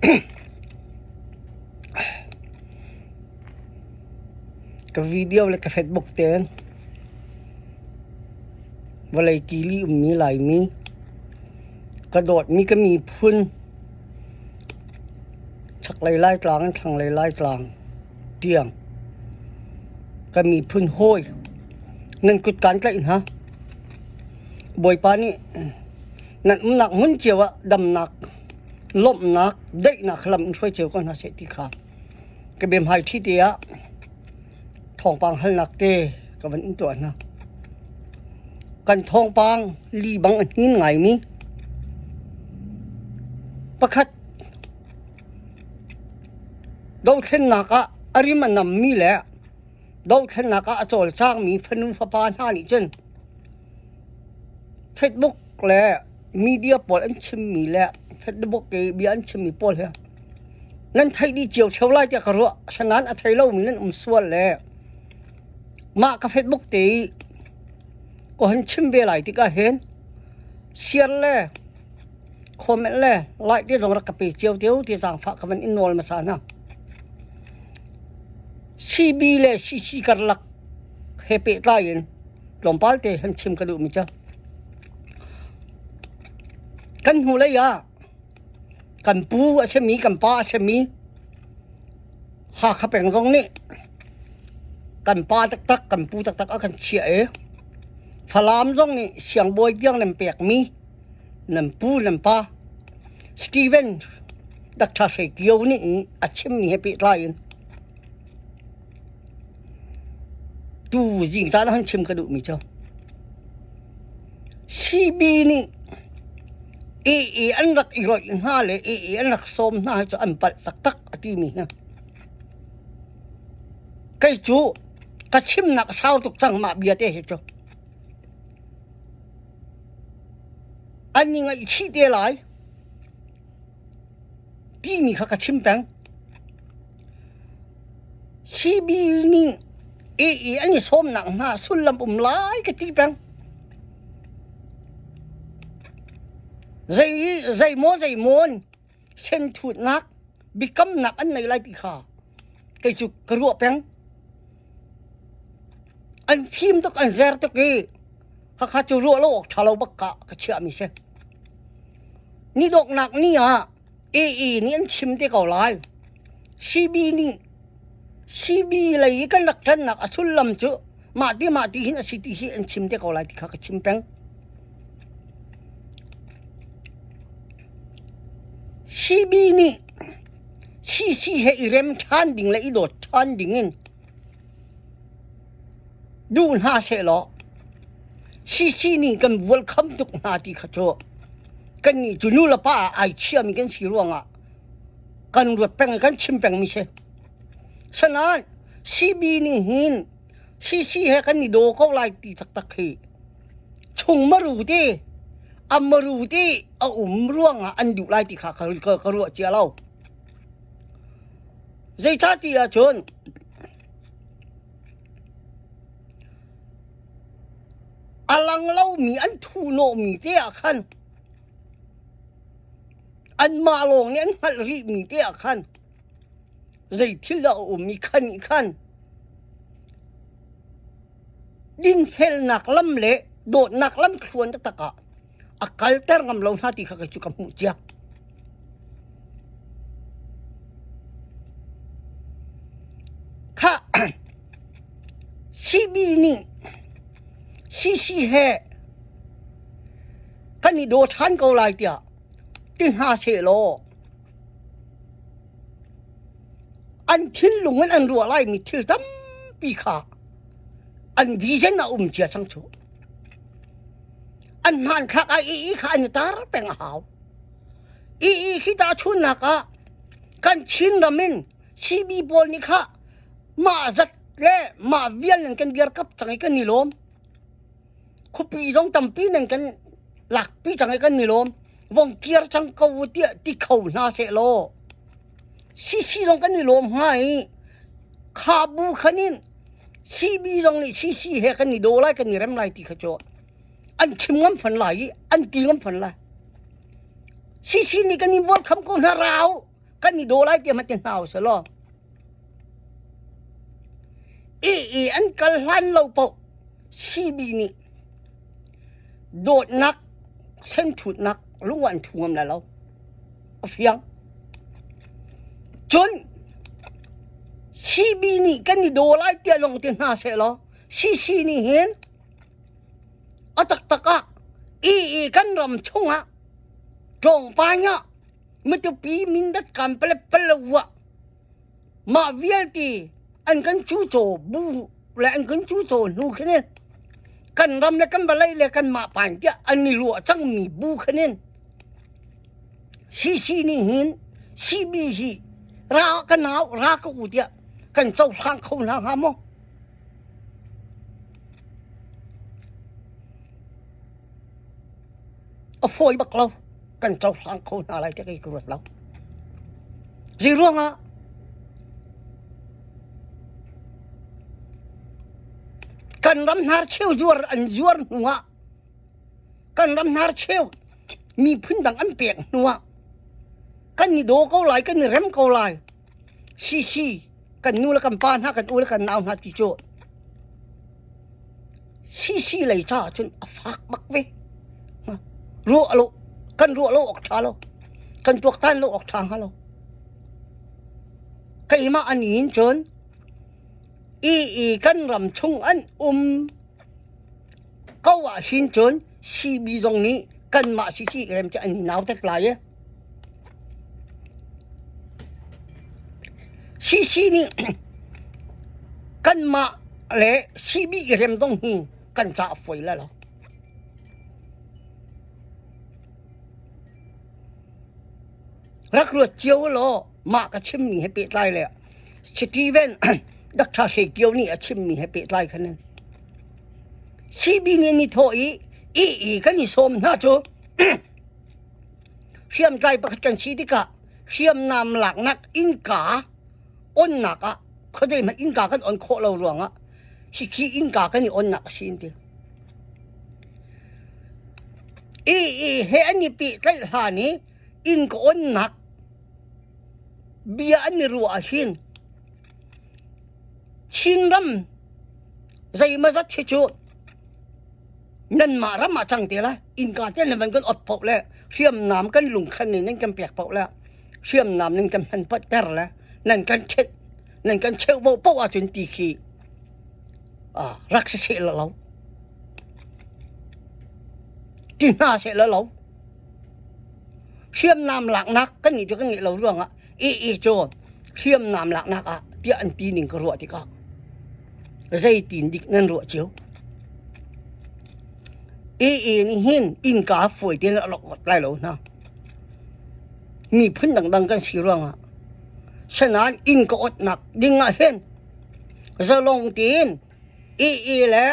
Ka video le ka Facebook tein vawlei kili ummi Laimi ka dawtmi ka miphun chaklei Laitlang in thlanglei Laitlang tiang ka miphun hawi nan kut kaan tlaih hna. Bawipa nih nan umnak hmun cio ah damnak, lawmhnak, daihnak lam in hruai cio ko hna seh ti kha ka biahmaiṭhi te ah thawngpang halnak te ka van in tuah hna. Kan thawngpang li bang a hnin ngaimi pakhat dothlennak ah a rim a nammi le dothlennak ah a cawlcangmi fanu fapa hna nih cun Facebook le media pawl an chimmi le Facebook i bia an chimmi pawl hi nan theih dih cio ṭheo lai tiah ka ruah. Asinain a thei lomi nan um sual le mah ka Facebook te i ka hun chim ve lai tikah hin share le comment le like te zong rak ka pe cio te u ti zaangfah ka van in nawl hmasa hna. CB le CC karlak he pehtlai in tlawmpal te han chim ka duhmi cu kan hnulei ah kan pu a simi kan pa a simi Hakha peng zong nih kan pa taktak kan pu taktak a kan chiah i Falam zong nih siangbawi tiang nan pekmi nan pu nan pa Steven Dr. Hre Kio nih a chimmi he pehtlai in Tu zingcaan ah han chim ka duhmi cu CB nih AA an rak i roih hna le AA an rak sawm hna hi cu an palh taktak a timi hi kei cu ka chimnak a sau tuk cang mah bia te hi cu an i ngaihchih te lai timi kha ka chim peng. CB nih AA an i sawmnak hna sullam um lai ka ti peng. Zei zeimaw zeimawn senthutnak biakamnak an nei lai ti kha kei cu ka ruah peng. An fim tuk an zer tuk i khakha cu ruah lo awk ṭha lo bak ka ka chiahmi si. Ni dawknak ni ah AA nih an chim te ko lai. CB nih CB lei i kan rak ṭannak a sullam cu mah ti mah ti hin a si ti hi an chim te ko lai ti kha ka chim peng. CB nih CC he i rem ṭhan ding le i dawt ṭhan ding in duh hna sehlaw CC nih kan vualkham tuk hna ti kha cu kannih cu nu le pa ah ai chiami kan si ruangah kan ruat peng i kan chim pengmi si. Sanain CB nih hin CC he kan i daw ko lai ti taktak hi chung maru te a maru te a um ruangah an duh lai ti kha ka ruah cia lo. Zeicahtiah cun a lang lomi an thuhnawhmi te ah khan anmah lawng nih an hngalh rihmi te ah khan zei thil dah a um i khan i khan dinfelnak lam le dawtnak lam thluan taktak ah a kalter ngam lo hna ti kha kei cu ka hmuh cia. Kha CB nih CC he kan i daw ṭhan ko lai tiah ti hna sehlaw an thinlung in an ruah laimi thil tampi kha an vision a um cia cang cu. An hmanthlak ah ii kha an i tar peng a hau. Ii khi tahchunhnak ah kan Chin ram in CB pawl nih kha mah zat le mah vial nan kan dirkap cang i kan i lawm. Khuapi zong tampi nan kan lakpi cang i kan i lawm. Vong kir cang ko u tiah ti kho hna sehlaw CC zong kan i lawm hnga i kha bu khan in CB zong nih CC he kan i daw lai kan i rem lai ti kha cu an chim ngam fan lai i an ti ngam fan lai. CC nih kan in welcome ko hna rau. Kan i daw lai tiah hmanh ti hna usih law i an kal hlan lo paoh CB nih dawtnak senthutnak lung ah an thu ngam lai lo. A fiang. Cun CB nih kan i daw lai tiah lawng ti hna seh law CC nih hin a taktak ah i kan ram chungah tlawngpai ah Matupi Mindat Kanpalet Paletwa mah vialte an kan cucaw bu le an kan cucaw hnu khin in kan ram le kan vawlei le kanmah pain tiah an i ruah cangmi bu khin in CC nih hin CB hi ra ka nau ra ka u tiah kan cohlang kho hna hnga maw? A fawi bak lo. Kan cohlang kho hna lai ti kei ka ruat lo. Zei ruangah kan ram hnarcheu zuar an zuar hnuah kan ram hnarcheu miphun dang an pek hnuah kan i daw ko lai kan i rem ko lai sisi kan nu le kan pa hna kan u le kan nau hna ti cu sisi lei caah cun a fak bak ve ruah lo kan ruah lo awk ṭha lo kan tuaktan lo awk ṭha hnga lo keimah an in cun i i kan ram chung an um ko ah hin cun CB zong nih kanmah sisi rem cu an i nautat lai e CC nih kanmah le CB i rem zong hi kan ca a fawi lai lo. Rak ruat cio law mah ka chimmi he pehtlai le Steven Dr. Hre Kio nih a chimmi he pehtlai khan in CB nih ni thawh i i i kan i sawm hna cu Hriamtlai pakhat kan si tikah hriamnam laknak innka onnak ah khuadei hmanh innka kan on khawh lo ruangah hikhi innka kan i onnak a si an ti. I i he an i pehtlaih hlan i inn ka onnak bia an i ruah ahhin Chinram zeimawzat hi cu nanmah ram ah cang te lai innka te nan van kan ot paoh le hriamnam kan lungkhan in nan kan pek paoh le hriamnam nan kan hman ter le nan kan khenh nan kan cheuh paoh paoh ahcun ti khi rak si seh lo ti hna seh lo lo hriamnam laknak kan nih cu kan ngeih lo ruangah i i cu hriamnam laknak ah tiah an ti ning ka ruah tikah zeitin dik nan ruah cio i i nih hin innka fawi tein a lok lai lo hna miphun dangdang kan si ruangah sanain inn ka otnak ding ah hin zalong tein i i le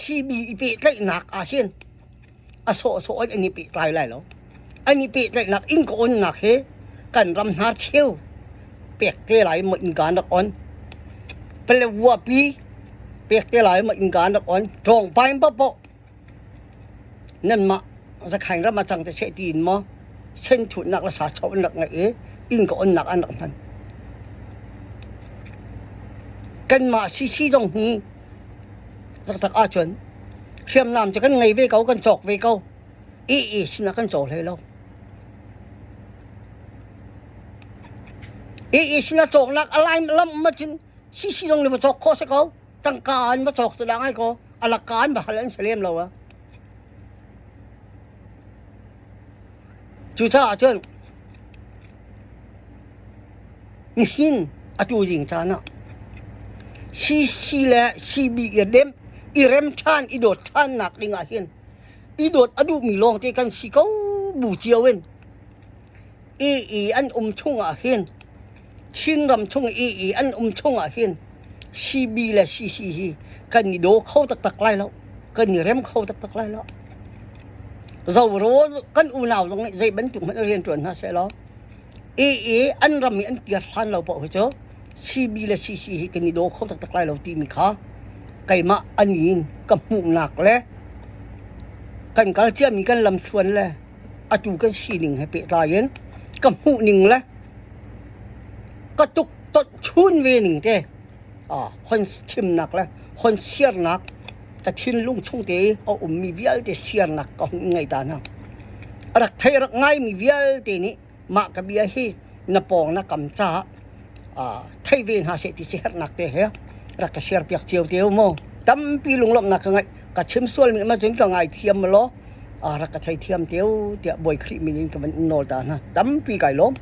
CB i pehtlaihnak ah hin a sawhsawh in an i pehtlai lai lo. An i pehtlaihnak inn ka onnak hi kan ram hna cheu pek te lai maw innka an rak on. Palewa pi pek te lai maw innka an rak on. Ṭawngpain paohpaoh nanmah Zakhain ram ah cang te seh tiin maw senthutnak le sacho an rak ngeih i inn ka onnak an rak hman. Kanmah CC zong hi taktak ahcun hriamnam cu kan ngei ve ko, kan cawk ve ko. I i sinah kan caw hlei lo. I i sinah cawknak a lai lam ma cun CC zong nih va cawk khawh si ko. Tangka an va cawk cu dah ngai ko. A lakka an va hal an si lem lo a. Cucaah cun nihin atu zing caan ah CC le CB i rem i rem ṭhan i dawt ṭhannak ding ah hin i dawt a duhmi lawngte kan si ko bu cio in i i an um chungah hin Chinram chung i i an um chungah hin CB le CC hi kan i daw kho taktak lai lo kan i rem kho taktak lai lo zoro kan unau zong nih zei bantuk hmanh rian ṭuan hna seh law i i an ram i an kir hlan lo paoh hi cu CB le CC hi kan i daw kho taktak lai lo timi kha keimah an in ka hmuhnak le kan kal ciami kan lamthluan le atu kan sining he pehtlai in ka hmuhning le. Ka tuk tonh chun ve ning te hon chimnak le hon siarnak ka thinlung chung te i a ummi vialte siarnak ka hung ngei ta hna. A rak thei rak ngaimi vialte nih mah ka bia hi na pawng na kam caah thei ve hna seh ti siaherhnak te he rak ka share piak cio te u mu. Tampi lunglawmhnak ka ngeih. Ka chim sualmi ma cun ka ngaithiam law rak ka theithiam te u tiah Bawi Khrih min in ka van in nawl ta hna. Tampi kai lawm.